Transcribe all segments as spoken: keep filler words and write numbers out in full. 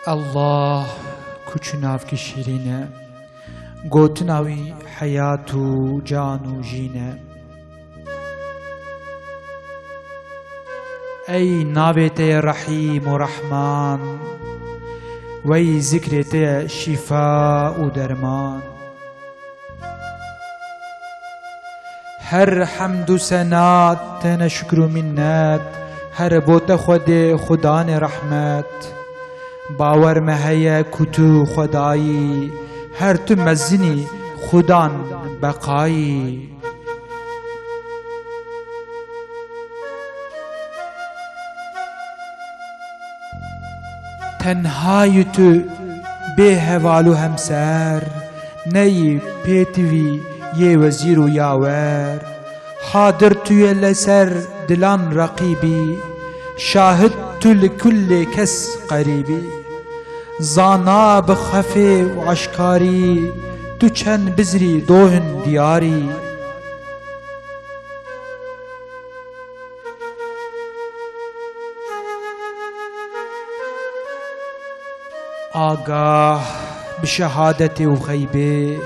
Allah, ku çi navkî şîrîn e, gotina wî heyat û can û jîn e. Ey navê te ye Rehîm û Rehman, wey zikrê te ye şîfa û derman. Her hemd û sena tene şikr û minnet, her bo te Xwedê Xudanê rehmet. Bawer me heye ku tu Xwedayî, her tu mezinî Xudan beqayî. Tenha yî tu bê heval û hemser, neyî pêtivî yê wezîr û yawer. Hadir tu yê li ser dilan reqîbî, şahid tu li kulê kes qerîbî. Zana bi xefê û eşkarî, tu çend bizrî dohin diyarî. Agah bi şehadetê û xeybê,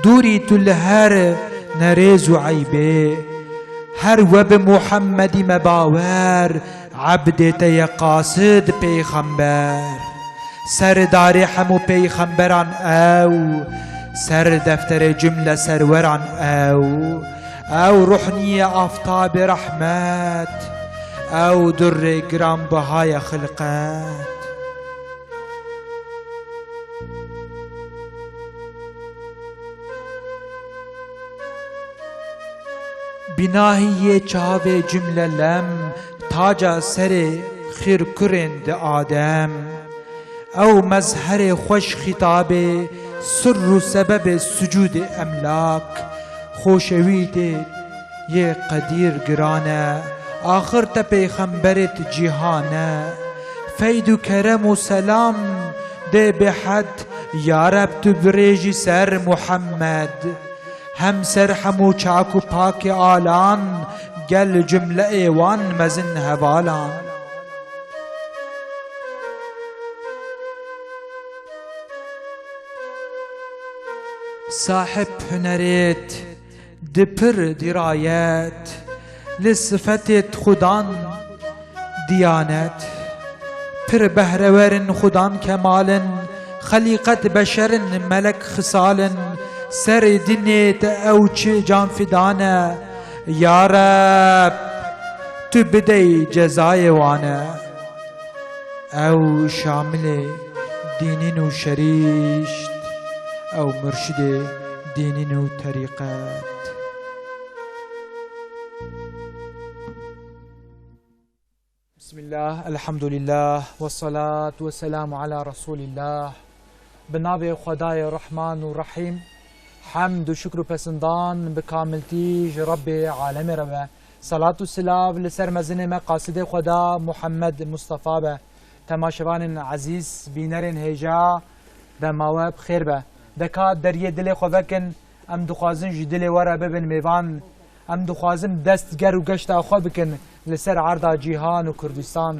dûrî tu li her nerêz û eybê. Her we bi Muhemmedî me bawer, ebdê te ye qasid pêxember. Serdarê hemû peyxemberan ew, ser defterê cumle serweran ew. Ew ruh nîye aftabê rehmet, ew durrê giranbihaya xilqet. Binahî yê çavê cumle lem, taca serê xîrkurên di Adem. Ew mezherê xweş xîtabê, sirr û sebebê sucûdê emlak. Xoşewîtê yê qedîr giran e, axir te pêxemberê ti cîhan e. Feyd û kerem û selam dê bêhed, ya Reb tu birêjî ser Muhammed. Hem ser hemû çak û pakê alan, gel cumleyê wan mezin hevalan. Sahib hunerêt, di pir dirayet, li sifetêt xudan diyanet. Pir behrewerin xudan kemalin, xelîqet beşerin melek xisalin, serê dinê te ew çi canfidan e, ya Reb, tu bidey cezayê wan e. Ew şamilê dînîn û şerîşt, ew murşidê dînîn û terîqet. Bismillah, elhamdulillah, ve salatu ve selamu ala Resulillah. Bi navê Xwedayê Rehman û Rehîm, hemd û şukr û pesindan bi kamiltî ji Rebbê alemê re be. Salat û silav li ser mezinê me qasidê Xweda Muhammed Mustafa be. Temaşevanên ezîz, bînerên hêja, dema we bi xêr be. Deka deriyê dilê xwe vekin, em dixwazin ji dilê we re bibin mêvan. Em dixwazin dest ger û geşta xwe bikin li ser erda cîhan û Kurdistan.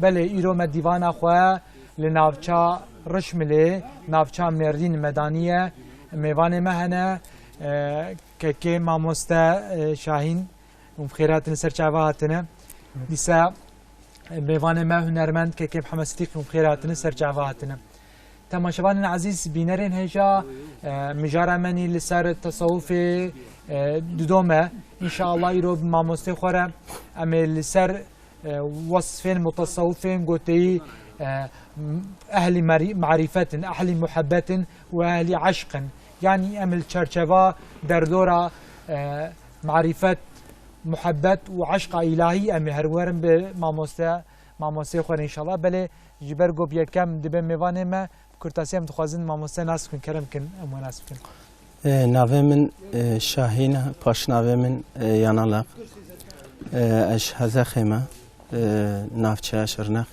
Belê, îro me dîvana xwe li navça Rişmilê, navça Mêrdîn me daniye. Mêvanê me hene, e, kekê mamoste, e, Şahîn, hûn bi xêr hatine, ser çava hatine. Dîsa, e, mêvanê me hunermend kekê Mihemed Sidîq, hûn bi xêr hatine, ser çava hatine. Temaşevanên ezîz, bînerên hêja, e, mijara me nî li ser tesewufê, e, didome. Înşallah îro bi mamostê xwe re em ê li ser, e, wesfên mutasewifên goteyî, e, ehlî merî-, marîfet in, ehlî muhebbet in û ehlî eşq in. Yanî em li çerçeva derdora, e, marîfet, muhebbet û eşqa îlahî em ê her werin bi mamoste, mamostê xwe re înşallah. Belê ji ber ku bi yekem dibe mêvanê me, bi kurtasî em dixwazin mamoste nas bikin, kerem bikin, em we nas bikin. E, navê min, e, Şahîn e, paşnavê min, e, Yanalaq. E, ez ji Hezexê me, e, navçeya Şirnex.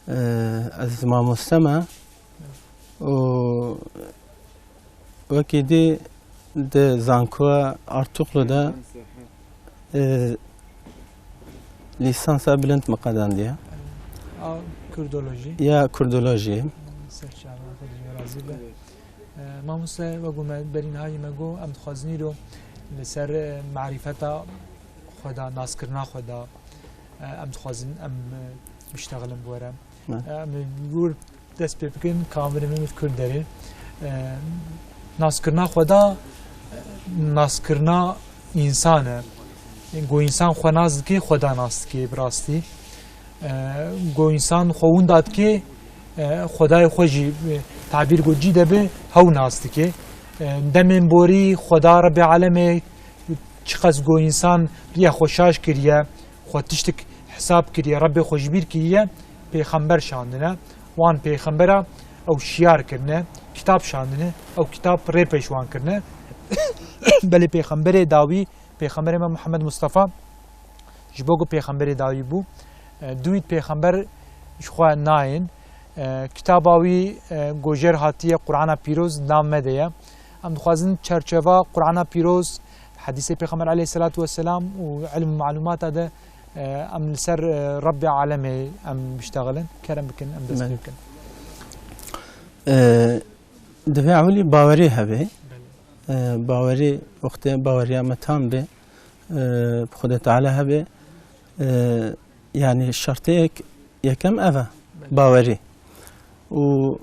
E, ez mamoste me û wekî dî di zankoya Artuklu de, e, lîsansa bilind me qezendiye. A, Kurdolojî. Ya Kurdolojî. Ser çava xwe ji razî be. E, mamoste, wek me berî niha jî me got, em dixwazin îro li ser, e, marîfeta Xweda, naskirina Xweda, e, em dixwazin em, e, biştexilin bi we re. Ne. E, em li wir dest pê bikin, kamerê min bi Kurd derê. E, naskirina Xweda, e, naskirina însan e. Go însan xwe nas dike, Xweda nas dike, bi rastî. E, go însan xwe winda dike, e, Xwedayê xwe jî, e, tabîr go cî de be, hew nas dike. E, demên borî Xweda Rebbê Alemê çiqas go însan riya xwe şaş kiriye, xwe tiştik hesab kiriye, Rebbê xwe ji bîr kiriye, pêxember şandine. Wan pêxembera ew şiyar kirine, kitab şandine, ew kitab rê pêş wan kirine. Belê pêxemberê dawî, pêxemberê me Muhammed Mustafa, ji bo ku pêxemberê dawî bû, e, dûît pêxember ji xwe nayên. E, kitaba wî, e, ku jêr hatiye Qur'ana Pîroz, nav me de ye. Em dixwazin çerçeva Qur'ana Pîroz, hedîsê Pêxember aleyhisselatu vesselam û ilm û malûmata de, e, em li ser, e, Rebbê Alemê em biştexilin. Kerem bikin, em dest pê bikin. E, divê ewilî bawerî hebe. Belê. E, bawerî, wextê baweriya me tam be, e, bi Xwedê Teala hebe. E, yanî şertê yek-, yekem ev e, belê, bawerî. Û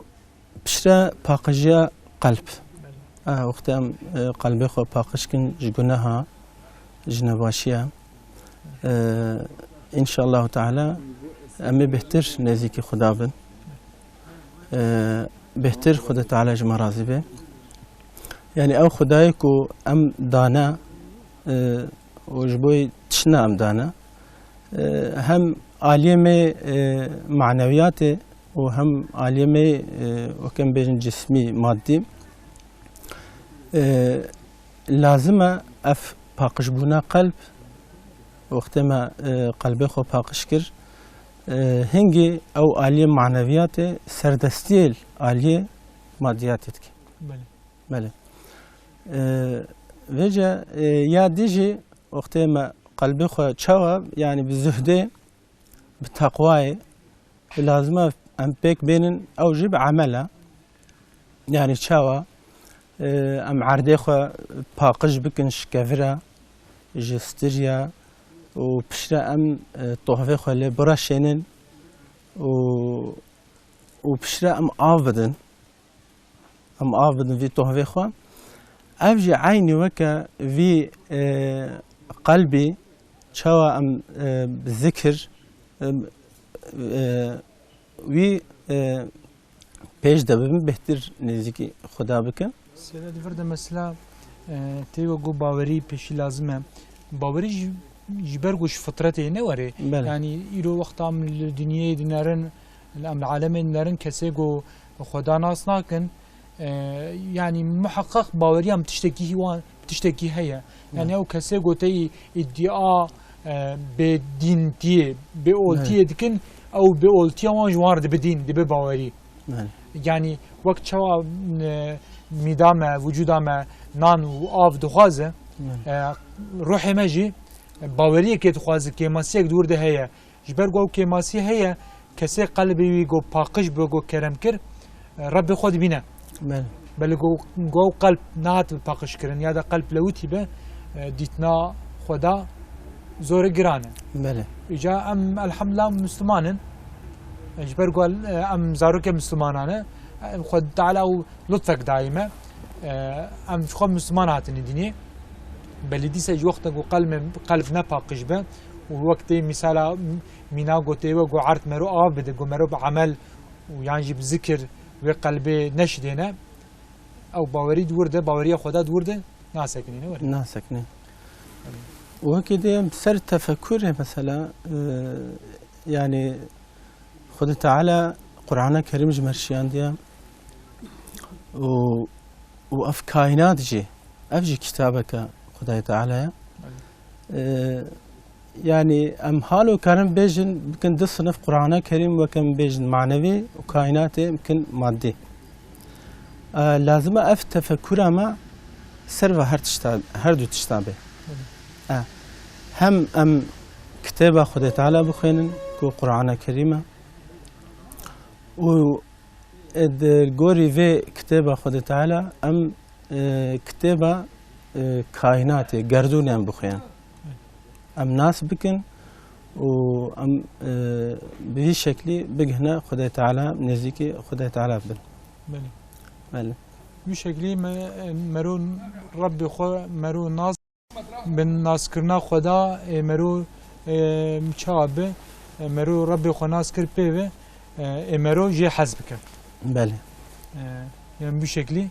piştre paqijiya qelb. Belê. E, wextê em, e, qelbê xwe paqij kin ji guneha, ji nebaşiya. E, înşallahu Teala em ê bêhtir nêzîkî Xweda bin. E, bêhtir Xwedê Teala ji me razî be. Yanî ew Xwedayê ku em dane, e, û ji bo tiştine em dane, e, hem aliyê me, e, maneviyatê û hem aliyê me, e, wek em bêjin cismî, madî, e, lazim e ev paqijbûna qelb, wextê me, e, qelbê xwe paqij kir, e, hingî ew aliyê maneviyatê serdestiyê li aliyê madiyatê dike. Belê. Belê. E, vêce, e, ya dî jî wextê me qelbê xwe çawa, yanî bi zuhdê, bi teqwayê, lazim e em pêk bênin, ew jî bi emel e. Yanî çawa, e, em erdê xwe paqij bikin ji kevira, ji stiriya û piştre em, e, tohvê xwe lê bireşênin û, û piştre em av bidin. Em av bidin vî tohvê xwe. Ev jî eynî weke vî, e, qelbî çawa em, e, bi zikir, e, e, wî, e, pêş de bibin, bêhtir nêzîkî Xuda bikin. Sêde di vir de mesela, e, tê wek got bawerî pêşî lazim e. Bawerî ji, ji ber ku ji fitretê ne were. Belê. Yanî îro wexta em li dinyê dinerin, em li alemê dinerin, kesê ku Xweda nas nakin, e, yanî muheqeq baweriya em tiştekî wan, tiştekî heye. Yanî, belê, ew kesê ku tê î-, îdia, e, bêdîntiyê, bêoltiyê, belê, dikin, ew bêoltiya wan ji wan re dibe dîn, dibe bawerî. Belê. Yanî wek çawa, e, mîda me, vücuda me nan û av dixwaze, belê, e, ruhê me jî baweriyekê dixwaze, kêmasiyek di wir de heye. Ji ber ku ew kêmasî heye, kesê qelbê wî ku paqij be, ku kerem kir, Rebbê xwe dibîne. Belê. Belê ku, ku ew qelb nehat paqij kirin ya da qelb lewitî be, e, dîtina Xweda zor e, giran e. Belê. Îca em elhamdulillah Müslüman in. E, ji ber ku, e, em zarokê Müslümanan e, e, Xwedê Teala û lutfek dayî me. E, em ji xwe Müslüman hatin dînê. Belê dîsa ji wexta ku qelb, qelb ne paqij be û wek tê mîsala mîna gotê we ku erd mero av bide, ku mero bi emel û yan jî bi zikir wê qelbê neşidêne, ew bawerî di wir de, baweriya Xweda di wir de nasekinîne were. Nasekinîne. Belê. Û wekî dê em ser tefekurê mesela, e, yanî Xwedê Teala Qur'ana Kerîm ji me re şiyandiye û, û ev kaînat jî, ev jî kitabeke Xwedayê Teala ye. Belê. Ee, yanî em halo karin bêjin, bikin du sinif Qur'ana Kerîm, weke em bêjin manevî û kaînatê bikin madî. Ee, lazim e ev tefekura me ser ve her tişta, her du tişta be. Belê. Ee, hem em kitêba Xwedê Teala bixwînin ku Qur'ana Kerîm e, Û, e, di gorî vê kitêba Xwedê Teala em, e, kitêba, e, kaînatê, gerdûnê em bixwînin. Em nas bikin û em, e, bi vî şeklî bigihine Xwedê Teala, nêzîkî Xwedê Teala bin. Belê. Belê. Wî şeklî me, e, mero Rebbê xwe, mero nas Bi naskirina Xweda, ê mero, ê, çawa bi, ê mero Rebbê xwe nas kir pê ve, ê, ê mero jê hez bike. Belê. Ê, yani bu şeklî,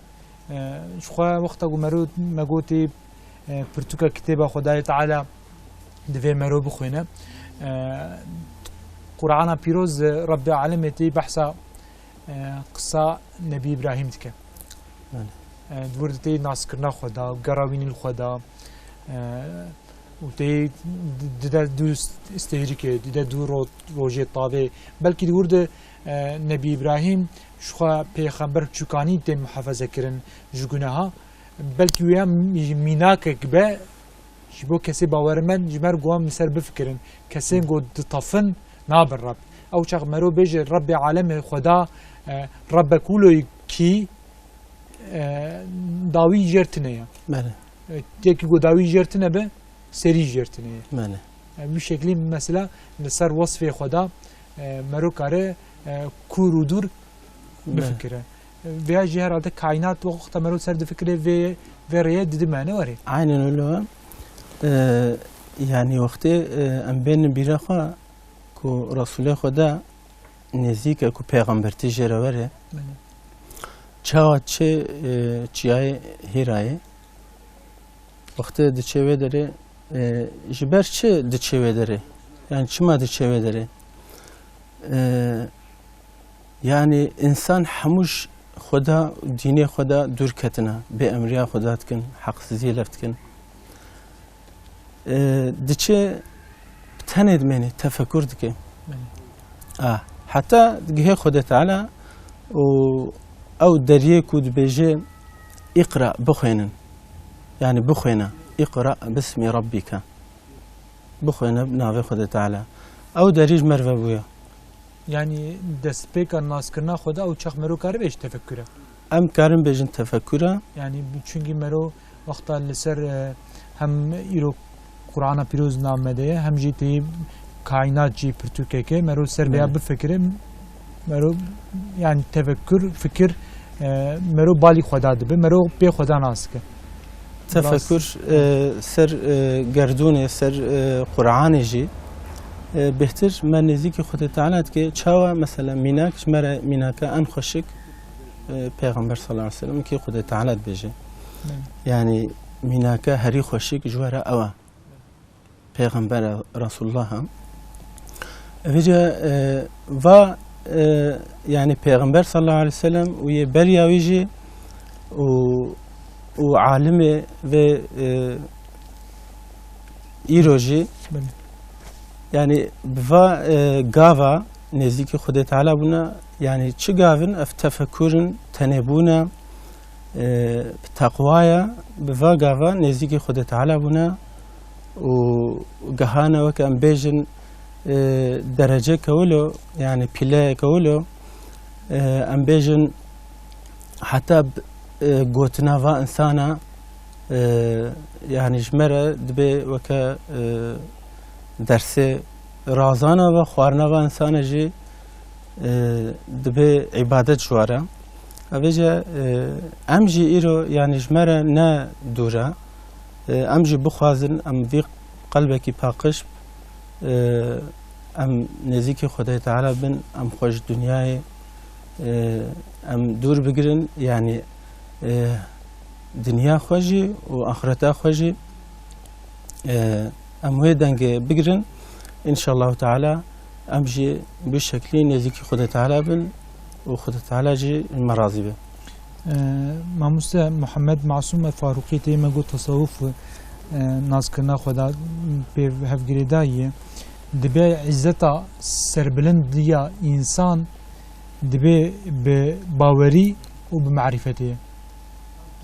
ê, ji xwe wexta ku mero me gotî, ê, pirtûka kitêba Xwedayê Teala divê mero bixwîne. Ê, Qur'ana Pîroz, Rebbê Alemê tê behsa e, qisa Nebî Îbrahîm dike. Belê. E, di wir de tê naskirina Xweda, gera wî nîl Xweda, e, û tê di-, dide dû stêrikê, dide dû ro-, rojê tavê. Belkî di wir de, e, Nebî Îbrahîm ji xwe pêxember çûkanî tê muhafaze kirin ji guneha. Belkî wê mî-, mînakek be, Ji bo kesê bawermend ji ber ku wan li ser bifikirin. Kesên ku ditefin nabin Reb. Ew çax mero bêje Rebbê alemê Xweda, e, Rebbe kulo kî, e, dawî jêr tine ye. Belê. E, yekî ku dawî jêr tine be, serî jêr tine ye. Belê. E, wî şeklî mesela li ser wesfê Xweda, e, mero kare, e, kûr û dûr Belê. bifikire. Veya jî herhalde kaînat wexta mero ser difikire vê, vê rêye didime, ne were? Aynen öyle. Ee, yani wextê, e, em bên bîra xwe ku Resulê Xweda nêzîk e ku pêxembertî jê re were. Belê. Çawa çi, e, çiyayê Hîrayê. Wextê diçê wê derê, e, ji ber çi diçê wê derê? Yani çima diçê wê derê? E, yani însan hemû ji Xweda, dînê Xweda dûr ketina, bê emriya Xweda dikin, heqsizî lef dikin. E, diçe bi tenê dimêne, tefekur dike. Belê. A, heta digihê Xwedê Teala û ew deriyê ku dibêje, "Îqra", bixwênin. Yani bixwêne. "Îqra bismî rabbîke." Bixwêne bi navê Xwedê Teala. Ew derî ji me re vebûye. Yani destpêka naskirina Xweda ew çax mero karibe ji tefekkure. Em karin bêjin tefekkure. Yani bu çünkü mero wexta li ser, e, hem îro Qur'ana Pîroz nav me de ye, hem jî tê kaînat jî pirtûkeke, mero ser vêya Evet. bifikire, mero yani tefekkür, fikir, e, mero balî Xweda dibe, mero pê Xweda nas dike. Tefekur, Rast. e, ser, e, gerdûnê, ser, e, Qur'anê jî, e, bêhtir me nêzîkî Xwedê Teala dike. Çawa, mesela, mînak, ji me re mînaka en xweşik, e, Pêxember sallallahu aleyhi ve sellem ki Xwedê Teala dibêje. Evet. Yani mînaka herî xweşik ji we re ew e. Pêxember e, Resulullah e. Vêca, e, va, e, yani Pêxember sallallahu aleyhi ve sellem û yê beriya wî jî û, û alimê vê, e, îro jî Belê. yani bi va, e, gava nêzîkî Xwedê Teala bûne, yani çi gavin ev tefekurin tenê bûne, e, bi teqwaya, bi va gava nêzîkî Xwedê Teala bûne û gehane weke em bêjin, e, derece kewilo, yani pîleyeke wilo, e, em bêjin heta b-, e, gotina va insana, e, yani ji me re dibe weke, e, dersê razana ve xwarina va insana jî, e, dibe îbadet ji we re. Evêce, e, em jî îro, yani ji me re ne dûr e. E, em jî bixwazin, em vî qelbekî paqij, e, em nêzîkî Xwedê Teala bin, em xwe ji dinyayê, e, em dûr bigirin, yani, e, dinya xwe jî û axireta xwe jî, e, em wê dengê bigirin. Înşallahu Teala em jî bi şeklî nêzîkî Xwedê Teala bin û Xwedê Teala jî ji me razî be. E, Mamoste Muhammed Masûm El Farûqî tê me got, tesewuf, e, naskirina Xweda pê hevgirêdayî ye. Dibe îzzeta serbilindiya însan dibe bi bawerî û bi marîfetê ye.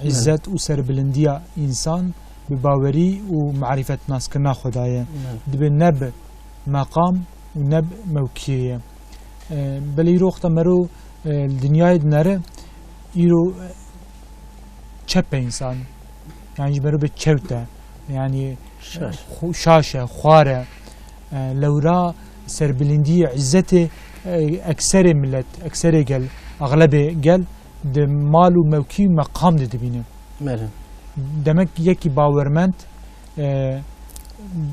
Evet. Îzzet û serbilindiya însan bi bawerî û marîfet naskirina Xweda ye. Evet. Dibe ne bi meqam û ne bi mewkiyê ye. E, belê îro wexta mero, e, li dinyayê dinere, îro, e, çep e însan. Yani ji mero bê çewt e. Yani, e, Şaş. xu-, şaş e, xwar e. E, lewra serbilindiyê, izzetê, e, ekserê millet, ekserê gel, exlebê gel di mal û mewkî û meqam de dibîne. Belê. Demek yekî bawermend, e,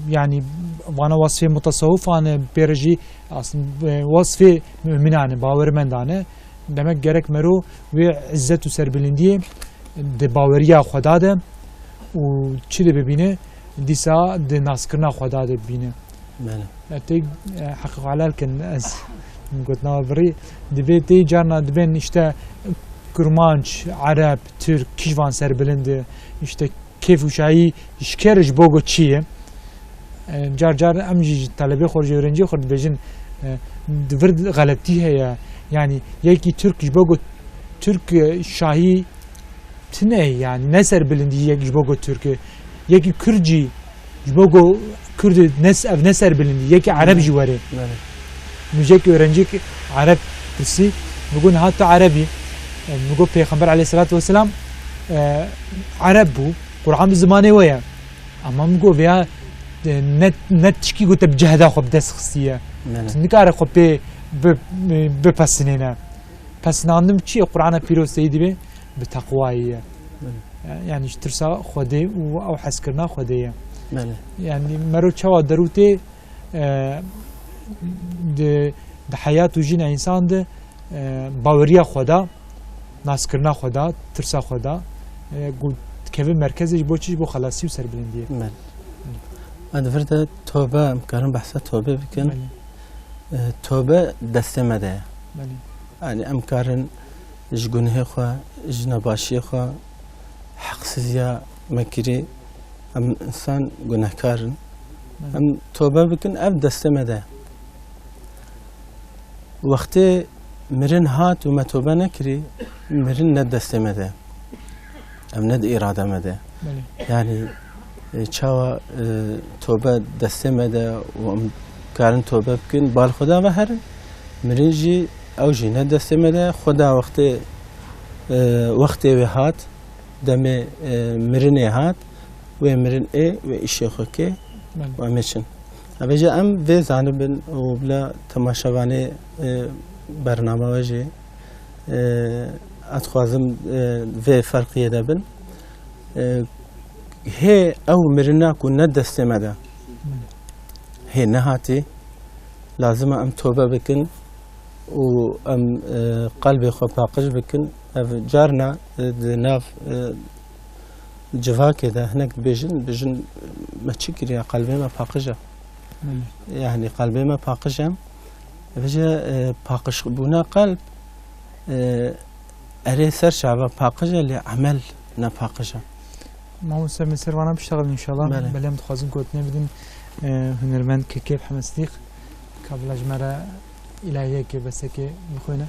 yani vana wasfê mutasawifan e, pê re jî aslında, e, wasfê muminan e, bawermendan e. Demek gerek mero wê izzet û serbilindiyê di baweriya Xweda de û çi de bibîne, dîsa di naskirina Xweda de bibîne. Belê. E, tê, e, heqê xwe helal kin, ez gotina we birî. Dibê tê carna dibên işte Kurmanc, Ereb, Tirk, kî ji van serbilind e, işte kêf û şahî ji kê re ji bo go çi ye? E, car car em jî ji telebê xwe, ji öğrenciyê xwe dibêjin, e, di vir xeletî heye. Yani yekî Tirk ji bo go Tirk, e, şahî tune ye, yani ne serbilindî yek ji bo go Tirk e. Yekî Kurd jî ji bo go Kurd e, ne s-, ev ne serbilindî, yekî Ereb jî were. Belê. Min ji yekî öğrenciyek Ereb pirsî, min got, "Niha tu Ereb î?" E, min got, "Pêxember aleyhisselatu vesselam, e, Ereb bû, Qur'an bi zimanê we ye." Ama min got, "Vêya, e, ne, ne tişkî ku te bi cehda xwe bi dest xistiye. Belê. Tu nikare xwe pê bi, bi, bipesinêne." Pesinandin bi çi ye? Qur'ana pîroz teyî dibe bi teqwayê ye. Belê. E, yani ji tirsa Xwedê û ew hezkirina Xwedê ye. Belê. Yani mero çawa derûtê, e, di, di heyat û jîna însan de, e, baweriya Xweda, naskirina Xweda, tirsa Xweda, e, ku dikeve merkezê ji bo çi? Ji bo xelasî û serbilindiyê. Belê. Em di vir de tobe, em karin behsa tobe bikin. Belê. E, tobe destê me de ye. Belê. Yani em karin ji gunehê xwe, ji nebaşiyê xwe, heqsiziya me kirî, em însan gunehkar in. Belê. Em tobe bikin, ev destê me de ye. Wextê mirin hat û me tobe nekirî, mirin ne destê me de. Ev ne di îrada me de. Belê. Yani, e, çawa, e, tobe destê me de û em karin tobe bikin, bal Xweda ve herin, mirin jî, ew jî ne destê me de. Xweda wextê, e, wextê wê hat, demê, e, mirinê hat, wê mirin ê, wê îşê xwe kê Belê. û em ê çin. Evê jî em vê zanibin û bila temaşevanê, e, bernama we jî, e, ez dixwazim, e, vê ferqiyê de bin. E, hê ew mirina ku ne destê me de, hê nehatî, lazim e em tobe bikin û em, e, qelbê xwe paqij bikin. Ev carna, e, di nav, e, civakê de hinek dibêjin, dibêjin, "Me çi kiriye, qelbê me paqij e." Belê. Yani qelbê me paqij e. Vêce, e, paqijbûna qelb, e, erê ser çava paqij e, lê emel ne paqij e. Mamoste, em ê ser vana biştexilin înşallah. Belê. Belê em dixwazin gotinê bidin, e, hunermend Kekê Mihemed Sidîq. Ka bila ji me re îlahiyekê, besekê bixwîne.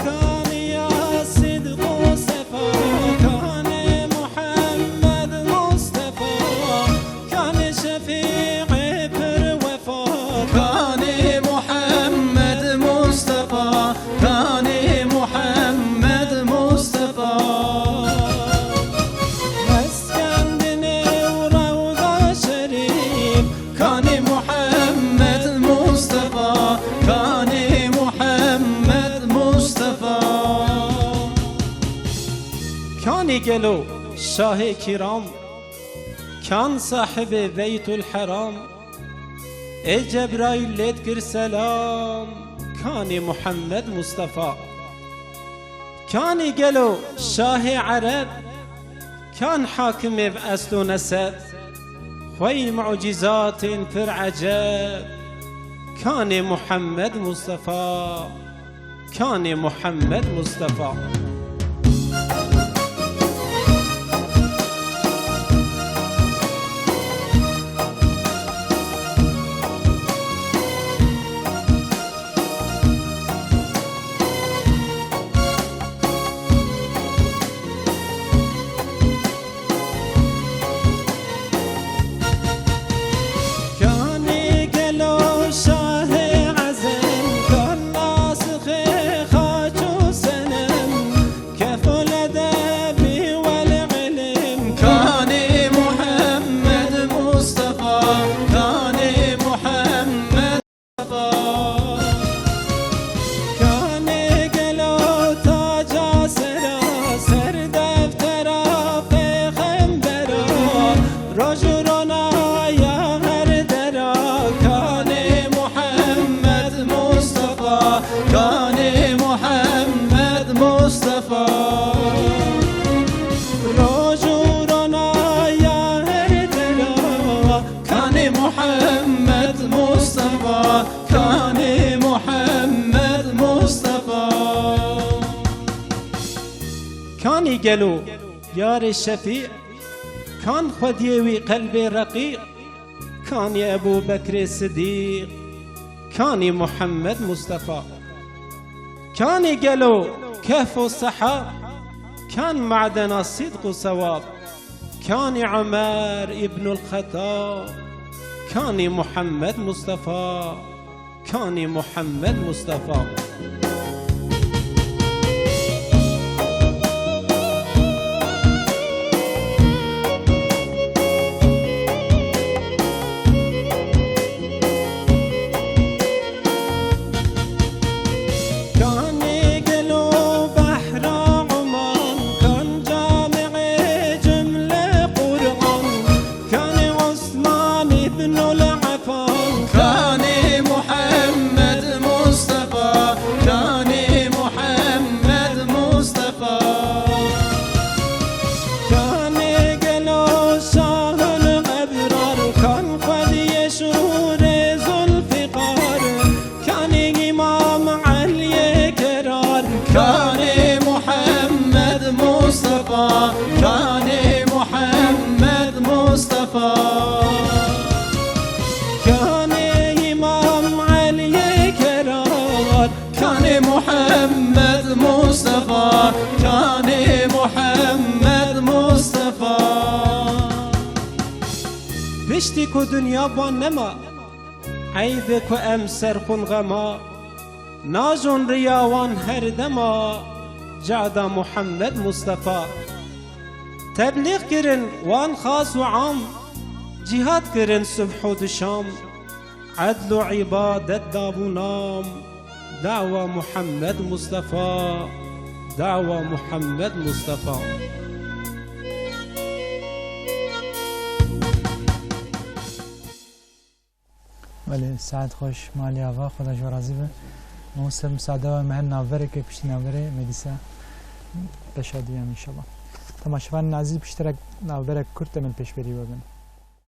Kanê ya Sidq û Sefa, kanê Muhammed Mustefa, kanê Şefîqê pir wefa, kanê Muhammed Mustefa, kanê Muhammed Mustefa. Meskendinê û Rewda Şerîf, Kanê Muhammed Mustafa, kanê Muhammed Mustafa. Kanê gelo şahê kiram, kan sahibê Beytul Heram, Ê Cebraîl lê dikir selam, kanê Muhammed Mustafa. Kanê gelo şahê Ereb, kan hakimê bi esl û neseb, xwey mucîzatên pir eceb, kanê Muhammed Mustafa, kanê Muhammed Mustafa. Kanê gelo şahê ezem, kan nasixê xaç û senem, kef û edebî wel îlim, kanê Muhammed Mustafa, kanê Muhammed Kanê gelo taca sera, ser deftera pêxembera, roj û ronaya her dera, kanê Muhammed Mustafa, kanê Muhammed Mustafa. Roj û ronaya her dera, kanê Muhammed Mustafa, kanê Muhammed Mustafa. Kanê gelo yarê Şefî, kan xwediyê wî qelbê Reqî, kanê Ebû Bekrê Sidîq, kanê Muhammed Mustafa. Kanê gelo kehf û sehab, kan madena sidq û sewab, kanê Omer îbnul Xetab, kanê Muhammed Mustafa, kanê Muhammed Mustafa. Kanê gelo behra Oman, kan camê cumle Qur'an, kanê Osman îbnul Affan, kanê Muhammed Mustafa, kanê Muhammed Mustafa. Kanê gelo şahul ebrar, kan xwediyê şûrê Zulfîqar, kanê Îmam Eliyê Kerar, kanê Muhammed Mustafa, kanê Muhammed Mustafa. Kanê Îmam Eliyê Kerar, kanê Muhammed Mustafa, kanê Muhammed Mustafa. Piştî ku dinya ban nema, eybê ku em ser xwin xema, najon riya wan her dema, cada Muhammed Mustafa. Teblîx kirin wan xas û am, cîhad kirin subh û duşam, edl û îbadet dabû nam, dawa Muhammed Mustafa, dawa Muhammed Mustafa. Belê, saet xweş, malê ava, Xweda ji we razî be. Mamoste, misade we, me her navberekê, piştî navberê me dîsa beşa duyem înşallah. Temaşevanên ezîz, piştre navberek kurt em ê pêşberî we bin.